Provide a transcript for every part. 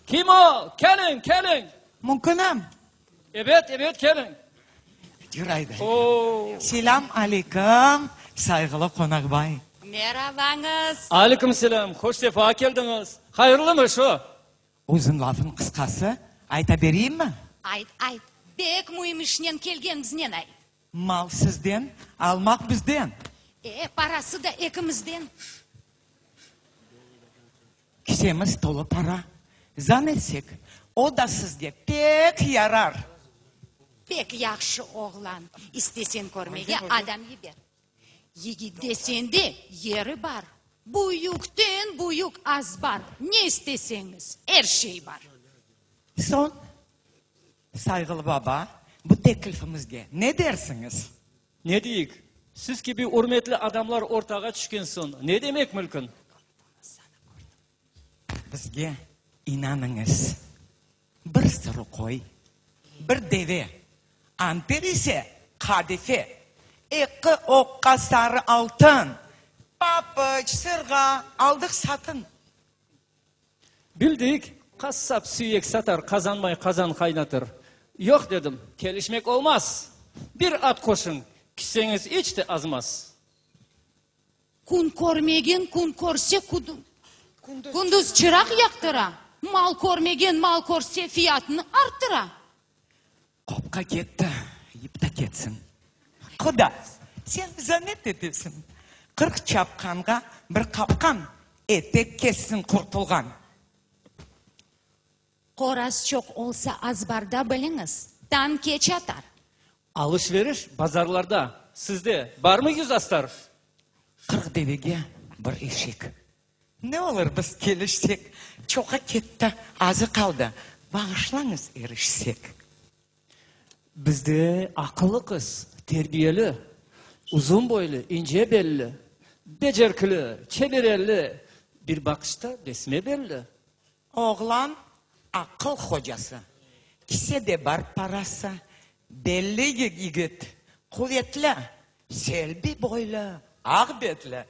Kim o? Keliñ, keliñ! Mümkünmi? Ebet, ebet, keliñ! Yür ayda. Selâm aleyküm, sayğılı qonaqbay. Merabañız! Aleyküm selâm, hoş sefa keldiñiz. Hayırlımı şu? Uzun lafın qısqası, ayta bereyimmi? Ayt, ayt, bek müim işnen kelgenimiznen ayt. Mal sizden, almaq bizden. E, parası da ekimizden. Kisemiz tolu para. Zan etsek, o da sizge pek yarar. Pek yahşı oğlan. İstesen körmege adam yiber. Yigit desen de yeri bar. Büyükten büyük azbar. Ne isteseñiz, er şey bar. Soñ, sayğılı baba, bu teklifimizge ne dersiñiz? Ne deyik? Siz kibi ürmetli adamlar ortağa tüşken soñ, ne demek mülkün? Bizge inanıñız, bir sürü qoy, bir deve, anter ise qadife, eki oqqa sarı altın, papıç, sırğa aldıq satın. Bildik, qassap süyek satar, qazanmay qazan qaynatır. Yoq, dedim, kelişmek olmaz. Bir at qoşıñ, kiseñiz iç de azmaz. Kün körmegen kün körse, kündüz çıraq yaqtıra, mal körmegen mal körse, fiyatını arttıra. Qopqa ketti, yip da ketsin. Quda, sen zamet etesiñ. 40 çapqanğa bir qapqan, etek kessin qurtulğan. Qoraz çoq olsa azbarda biliñiz, tañ keç atar. Alış-veriş bazarlarda, sizde barmı yüz astar? 40 devege bir eşek. Ne olur biz kelişsek, çoqa ketti, azı qaldı, bağışlañız erişsek. Bizde aqıllı qız, terbiyeli, uzun boylu, ince belli, becerkli, çeber elli, bir baqışta besme belli. Oğlan aqıl hocası, kisede bar parası, belli yigit, quvetli, selbi boylu, aq betli.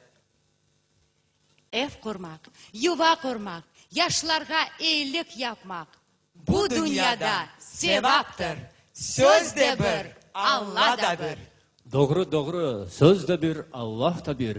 Ev qurmaq, yuva qurmaq, yaşlarğa eyilik yapmaq, bu dünyada sevaptır, söz de bir, Alla da bir. Doğru, doğru, söz de bir, Allah da bir.